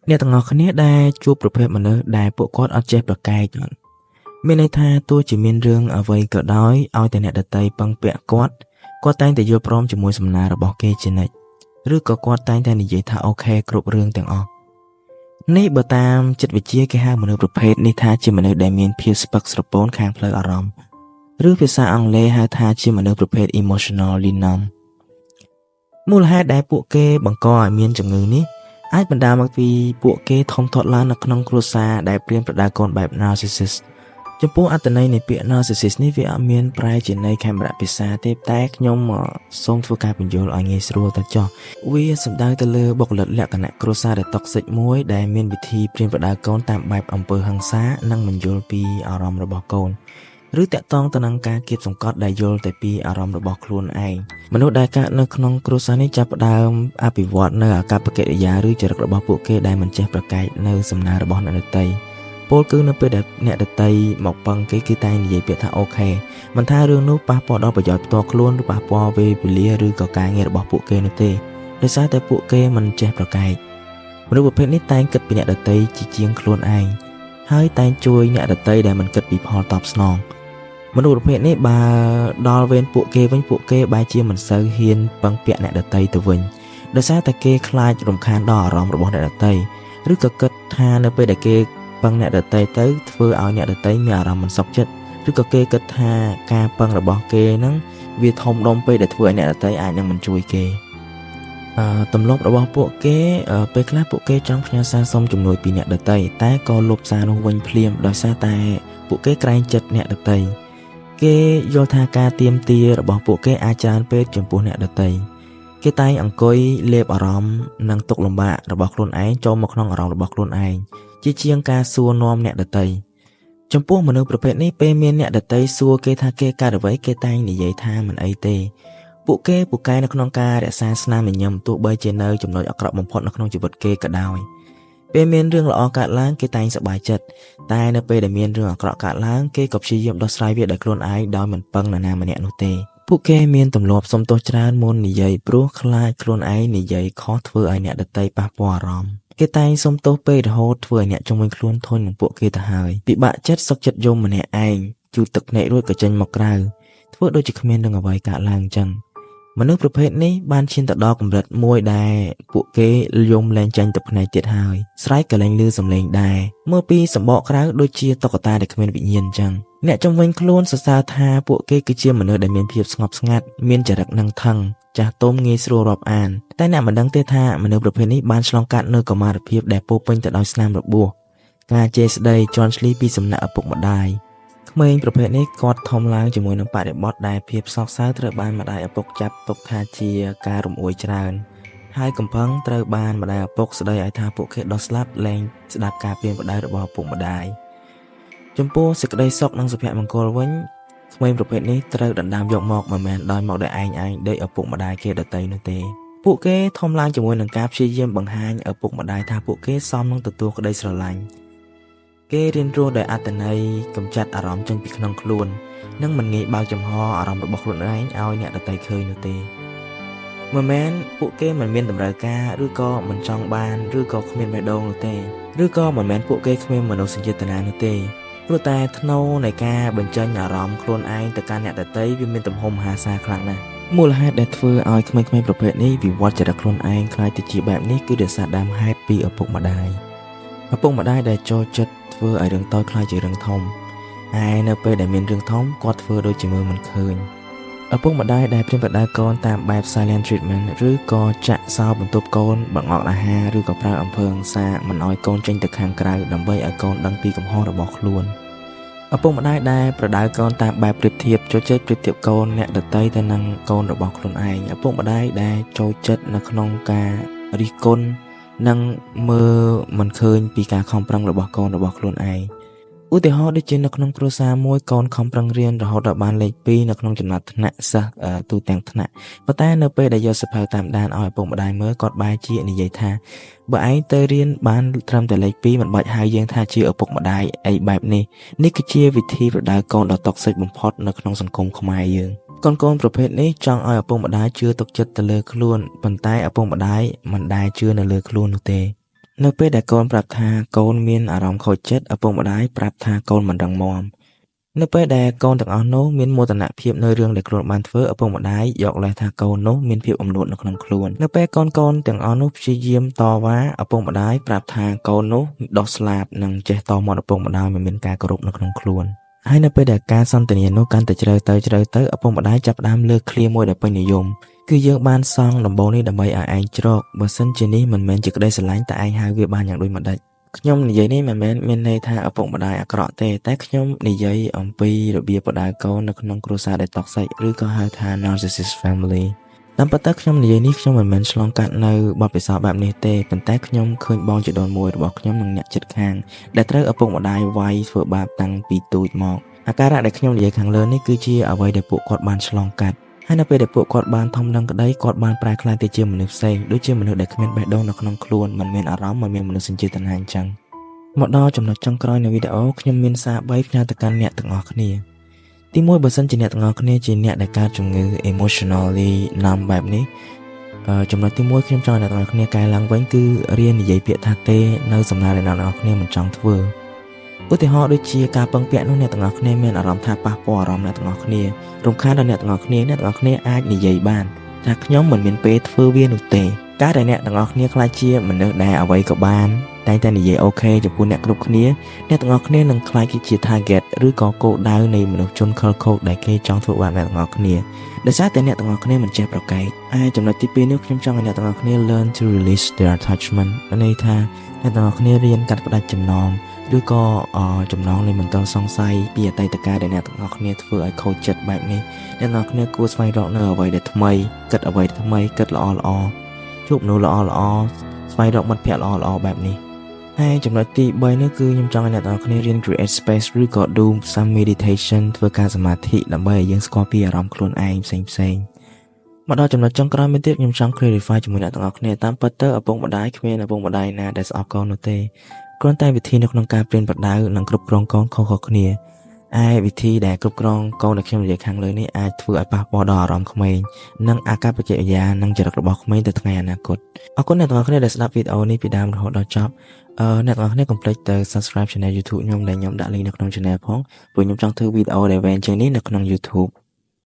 អ្នកទាំងអស់គ្នាដែលជួបប្រភេទមនុស្សដែលពួកគាត់អត់ចេះប្រកែកអត់មានន័យថាទោះជាមានរឿងអ្វីក៏ដោយឲ្យតែអ្នកដទៃពឹងពាក់គាត់គាត់តែងតែយល់ព្រមជាមួយសំណើរបស់គេជានិច្ចឬក៏គាត់តែងតែនិយាយថា OK គ្រប់រឿងទាំងអស់នេះបើតាមចិត្តវិទ្យាគេហៅមនុស្សប្រភេទនេះថាជាមនុស្សដែលមានភាពស្ពឹកស្រពោនខាងផ្លូវអារម្មណ៍ឬភាសាអង់គ្លេសហៅថាជាមនុស្សប្រភេទ emotionally numb មូលហេតុដែលពួកគេបង្កឲ្យមានជំងឺនេះអាចបណ្ដាលមកពីពួកគេធំធាត់ឡើងនៅក្នុងគ្រួសារដែលប្រៀនប្រដៅកូនបែប narcissist ចំពោះអត្ថន័យនៃពាក្យ narcissist នេះវាអត់មានប្រែជាន័យខេមរៈភាសាទេតែខ្ញុំសូមធ្វើការពន្យល់ឲ្យងាយស្រួលទៅចុះវាសំដៅទៅលើបុគ្គលិកលក្ខណៈគ្រួសារដែល toxic មួយដែលមានវិធីប្រៀនប្រដៅកូនតាមបែបអំពើហិង្សានិងមិនយល់ពីអារម្មណ៍របស់កូនឬតាក់ទងទៅនឹងការគៀបសង្កត់ដែលយល់តែពីអារម្មណ៍របស់ខ្លួនឯងមនុស្សដែលកើតនៅក្នុងគ្រួសារនេះចាប់ផ្ដើមអភិវឌ្ឍនៅអាកប្បកិរិយាឬចរិតរបស់ពួកគេដែលមិនចេះប្រកែកនៅសំណើរបស់អ្នកដទៃពោលគឺនៅពេលដែលអ្នកដទៃមកពឹងគេគឺតែងនិយាយពាក្យថា OK មិនថារឿងនោះប៉ះពាល់ដល់ប្រយោជន៍ផ្ទាល់ខ្លួនឬប៉ះពាល់ពេលវេលាឬក៏ការងាររបស់ពួកគេនោះទេដោយសារតែពួកគេមិនចេះប្រកែកមនុស្សប្រភេទនេះតែងគិតពីអ្នកដទៃជាជាងខ្លួនឯងហើយតែងជួយអ្នកដទៃដែលមិនគិតពីផលតបស្នងមនុស្សប្រភេទនេះបើដល់វេនពួកគេវិញពួកគេបែរជាមិនសូវហ៊ានពឹងពាក់អ្នកដទៃទៅវិញដោយសារតែគេខ្លាចរំខានដល់អារម្មណ៍របស់អ្នកដទៃឬក៏គិតថានៅពេលដែលគេពឹងអ្នកដទៃទៅធ្វើឲ្យអ្នកដទៃមានអារម្មណ៍មិនសុខចិត្តឬក៏គេគិតថាការពឹងរបស់គេហ្នឹងវាធំដុំពេកដែលធ្វើឲ្យអ្នកដទៃអាចនឹងមិនជួយគេអឺទម្លាប់របស់ពួកគេពេលខ្លះពួកគេចង់ផ្ញើសារសុំជំនួយពីអ្នកដទៃតែក៏លុបសារនោះវិញភ្លាមដោយសារតែពួកគេក្រែងចិត្តអ្នកដទៃគេយល់ថាការទៀមទារបស់ពួកគេអាចច្រើនពេកចំពោះអ្នកដទៃគេតែងអង្គុយលេបអារម្មណ៍និងទុក្ខលំបាករបស់ខ្លួនឯងចូលមកក្នុងអារម្មណ៍របស់ខ្លួនឯងជាជាងការសួរនាំអ្នកដទៃចំពោះមនុស្សប្រភេទនេះពេលមានអ្នកដទៃសួរគេថាគេកើតអ្វីគេតែងនិយាយថាមិនអីទេពួកគេពូកែនៅក្នុងការរក្សាស្នាមញញឹមទោះបីជានៅចំណុចអាក្រក់បំផុតនៅក្នុងជីវិតគេក៏ដោយពេលមានរឿងល្អកើតឡើងគេតែងសប្បាយចិត្តតែនៅពេលដែលមានរឿងអាក្រក់កើតឡើងគេក៏ព្យាយាមដោះស្រាយវាដោយខ្លួនឯងដោយមិនពឹងនរណាម្នាក់នោះទេពួកគេមានទម្លាប់សុំទោសច្រើនមុននិយាយព្រោះខ្លាចខ្លួនឯងនិយាយខុសធ្វើឲ្យអ្នកដទៃប៉ះពាល់អារម្មណ៍គេតែងសុំទោសពេករហូតធ្វើឲ្យអ្នកជុំវិញខ្លួនធុញនឹងពួកគេទៅហើយពិបាកចិត្តសុខចិត្តយំម្នាក់ឯងជូតទឹកភ្នែករួចក៏ចេញមកក្រៅធ្វើដូចជាគ្មានរឿងអ្វីកើតឡើងអញ្ចឹងមនុស្សប្រភេទនេះបានឈានទៅដល់កម្រិតមួយដែលពួកគេយំលែងចាញ់ទឹកភ្នែកទៀតហើយស្រែកក៏លែងលឺសំឡេងដែរមើលពីសម្បកក្រៅដូចជាតុក្កតាដែលគ្មានវិញ្ញាណអញ្ចឹងអ្នកជុំវិញខ្លួនសរសើរថាពួកគេគឺជាមនុស្សដែលមានភាពស្ងប់ស្ងាត់មានចរិតនឹងថឹងចាស់ទុំងាយស្រួលរាប់អានតែអ្នកមិនដឹងទេថាមនុស្សប្រភេទនេះបានឆ្លងកាត់នៅកុមារភាពដែលពោពេញទៅដោយស្នាមរបួសការជេរស្ដីជាន់ឈ្លីពីសំណាក់ឪពុកម្ដាយក្មេងប្រភេទនេះគាត់ធំឡើងជាមួយនឹងបរិបទដែលភាពសោកសៅត្រូវបានម្ដាយឪពុកចាត់ទុកថាជាការរំអួយច្រើនហើយកំផឹងត្រូវបានម្ដាយឪពុកស្ដីឲ្យថាពួកគេដោះស្លាប់លែងស្ដាប់ការប្រៀនប្រដៅរបស់ឪពុកម្ដាយចំពោះសេចក្តីសុខនិងសុភមង្គលវិញក្មេងប្រភេទនេះត្រូវដណ្ដើមយកមកមិនមែនដោយមកដោយឯងឯងដេកឪពុកម្ដាយគេដទៃនោះទេពួកគេធំឡើងជាមួយនឹងការព្យាយាមបង្ហាញឪពុកម្ដាយថាពួកគេសមនឹងទទួលក្តីស្រឡាញ់គេរៀនរស់ដោយអត្ថន័យកម្ចាត់អារម្មណ៍ចេញពីក្នុងខ្លួននិងមិនងាយបើកចំហអារម្មណ៍របស់ខ្លួនឯងឲ្យអ្នកដទៃឃើញនោះទេមិនមែនពួកគេមិនមានតម្រូវការឬក៏មិនចង់បានឬក៏គ្មានបេះដូងនោះទេឬក៏មិនមែនពួកគេគ្មានមនោសញ្ចេតនានោះទេព្រោះតែធ្នូនៃការបញ្ចេញអារម្មណ៍ខ្លួនឯងទៅកាន់អ្នកដទៃវាមានទំហំមហាសាលខ្លាំងណាស់មូលហេតុដែលធ្វើឲ្យក្មេងៗប្រភេទនេះវិវត្តចរិតខ្លួនឯងក្លាយទៅជាបែបនេះគឺដោយសារដើមហេតុពីឪពុកម្ដាយឪពុកម្ដាយដែលចូលចិត្តធ្វើឲ្យរឿងតូចក្លាយជារឿងធំឯនៅពេលដែលមានរឿងធំគាត់ធ្វើដូចជាមើលមិនឃើញឪពុកម្ដាយដែលប្រៀនប្រដៅកូនតាមបែប silent treatment ឬក៏ចាក់សោបន្ទប់កូនបង្អត់អាហារឬក៏ប្រើអំពើហិង្សាមិនឲ្យកូនចេញទៅខាងក្រៅដើម្បីឲ្យកូនដឹងពីកំហុសរបស់ខ្លួនឪពុកម្ដាយដែលប្រដៅកូនតាមបែបប្រៀបធៀបចូលចិត្តប្រៀបធៀបកូនអ្នកដទៃទៅនឹងកូនរបស់ខ្លួនឯងឪពុកម្ដាយដែលចូលចិត្តនៅក្នុងការរិះគន់និងមើលមិនឃើញពីការខំប្រឹងរបស់កូនរបស់ខ្លួនឯងឧទាហរណ៍ដូចជានៅក្នុងគ្រួសារមួយកូនខំប្រឹងរៀនរហូតដល់បានលេខ2នៅក្នុងចំណាត់ថ្នាក់សិស្សទូទាំងថ្នាក់ប៉ុន្តែនៅពេលដែលយកសៀវភៅតាមដានឲ្យឪពុកម្ដាយមើលគាត់បែរជានិយាយថាបើឯងទៅរៀនបានត្រឹមតែលេខ2មិនបាច់ហៅយើងថាជាឪពុកម្ដាយអីបែបនេះនេះគឺជាវិធីប្រដៅកូនដ៏ toxic បំផុតនៅក្នុងសង្គមខ្មែរយើងកូនកូនប្រភេទនេះចង់ឲ្យឪពុកម្ដាយជឿទុកចិត្តទៅលើខ្លួនប៉ុន្តែឪពុកម្ដាយមិនដែលជឿនៅលើខ្លួននោះទេ នៅពេលដែលកូនប្រាប់ថាកូនមានអារម្មណ៍ខូចចិត្តឪពុកម្ដាយប្រាប់ថាកូនមិនរឹងមាំនៅពេលដែលកូនទាំងអស់នោះមានមោទនភាពនៅរឿងដែលខ្លួនបានធ្វើឪពុកម្ដាយយកលេសថាកូននោះមានភាពអំនួតនៅក្នុងខ្លួននៅពេលកូនកូនទាំងអស់នោះព្យាយាមតវ៉ាឪពុកម្ដាយប្រាប់ថាកូននោះដុះស្លាបនិងចេះតមាត់ឪពុកម្ដាយមិនមានការគោរពនៅក្នុងខ្លួនហើយនៅពេលដែលការសន្ទនានោះកាន់តែជ្រៅទៅជ្រៅទៅឪពុកម្ដាយចាប់ផ្ដើមលើកឃ្លាមួយដែលពេញនិយមគឺយើងបានសង់ដំបូលនេះដើម្បីឲ្យឯងជ្រកបើសិនជានេះមិនមែនជាក្តីស្រឡាញ់តើឯងហៅវាបានយ៉ាងដូចម្ដេចខ្ញុំនិយាយនេះមិនមែនមានន័យថាឪពុកម្ដាយអាក្រក់ទេតែខ្ញុំនិយាយអំពីរបៀបបដៅកូននៅក្នុងគ្រួសារដែល toxic ឬក៏ហៅថា narcissist family តាមពិតទៅខ្ញុំនិយាយនេះខ្ញុំមិនមែនឆ្លងកាត់នៅបទពិសោធន៍បែបនេះទេប៉ុន្តែខ្ញុំឃើញបងជីដូនមួយរបស់ខ្ញុំនិងអ្នកជិតខាងដែលត្រូវឪពុកម្ដាយវាយធ្វើបាបតាំងពីទូចមកអាការៈដែលខ្ញុំនិយាយខាងលើនេះគឺជាអ្វីដែលពួកគាត់បានឆ្លងកាត់ហើយនៅពេលដែលពួកគាត់បានធំដឹងក្តីគាត់បានប្រែក្លាយទៅជាមនុស្សផ្សេងដូចជាមនុស្សដែលគ្មានបេះដូងនៅក្នុងខ្លួនមិនមានអារម្មណ៍មិនមានមនោសញ្ចេតនាអញ្ចឹងមកដល់ចំណុចចុងក្រោយនៃវីដេអូខ្ញុំមានសារ3ផ្ញើទៅកាន់អ្នកទាំងអស់គ្នាទីមួយបើសិនជាអ្នកទាំងអស់គ្នាជាអ្នកដែលកើតជំងឺ emotionally numb បែបនេះចំណុចទី1ខ្ញុំចង់ឲ្យអ្នកទាំងអស់គ្នាកែឡើងវិញគឺរៀននិយាយពាក្យថាទេនៅសំណើដែលអ្នកទាំងអស់គ្នាមិនចង់ធ្វើឧទាហរណ៍ដូចជាការពឹងពាក់នោះអ្នកទាំងអស់គ្នាមានអារម្មណ៍ថាប៉ះពាល់អារម្មណ៍អ្នកទាំងអស់គ្នារំខានដល់អ្នកទាំងអស់គ្នាអ្នកទាំងអស់គ្នាអាចនិយាយបានថាខ្ញុំមិនមានពេលធ្វើវានោះទេការដែលអ្នកទាំងអស់គ្នាក្លាយជាមនុស្សដែលអ្វីក៏បានតែងតែនិយាយ OK ចំពោះអ្នកគ្រប់គ្នាអ្នកទាំងអស់គ្នានឹងក្លាយជា target ឬក៏គោលដៅនៃមនុស្សជនខិលខូចដែលគេចង់ធ្វើបាបអ្នកទាំងអស់គ្នាដោយសារតែអ្នកទាំងអស់គ្នាមិនចេះប្រកែកឯចំណុចទី2នេះខ្ញុំចង់ឲ្យអ្នកទាំងអស់គ្នា learn to release their attachment មានន័យថាអ្នកទាំងអស់គ្នារៀនកាត់ផ្ដាច់ចំណងឬក៏ចំណងនៃមន្ទិលសង្ស័យពីអតីតកាលដែលអ្នកទាំងអស់គ្នាធ្វើឲ្យខូចចិត្តបែបនេះអ្នកទាំងអស់គ្នាគួរស្វែងរកនៅអ្វីដែលថ្មីគិតអ្វីថ្មីគិតល្អល្អជួបមនុស្សល្អល្អស្វែងរកមិត្តភ័ក្តិល្អល្អបែបនេះហើយចំណុចទី3នោះគឺខ្ញុំចង់ឲ្យអ្នកទាំងអស់គ្នារៀន create space ឬក៏ do some meditation ធ្វើការសមាធិដើម្បីឲ្យយើងស្គាល់ពីអារម្មណ៍ខ្លួនឯងផ្សេងផ្សេងមកដល់ចំណុចចុងក្រោយមួយទៀតខ្ញុំចង់ clarify ជាមួយអ្នកទាំងអស់គ្នាតាមពិតទៅឪពុកម្ដាយគ្មានឪពុកម្ដាយណាដែលស្អប់កូននោះទេគ្រាន់តែវិធីនៅក្នុងការប្រៀនប្រដៅនិងគ្រប់គ្រងកូនខុសៗគ្នាឯវិធីដែលគ្រប់គ្រងកូនដែលខ្ញុំនិយាយខាងលើនេះអាចធ្វើឲ្យប៉ះពាល់ដល់អារម្មណ៍ក្មេងនិងអាកប្បកិរិយានិងចរិតរបស់ក្មេងទៅថ្ងៃអនាគតអរគុណអ្នកទាំងអស់គ្នាដែលស្ដាប់វីដេអូនេះពីដើមរហូតដល់ចប់អឺអ្នកទាំងអស់គ្នាកុំភ្លេចទៅ subscribe channel YouTube ខ្ញុំដែលខ្ញុំដាក់ link នៅក្នុង channel ផងព្រោះខ្ញុំចង់ធ្វើវីដេអូដែលវែងជាងនេះនៅក្នុង YouTube។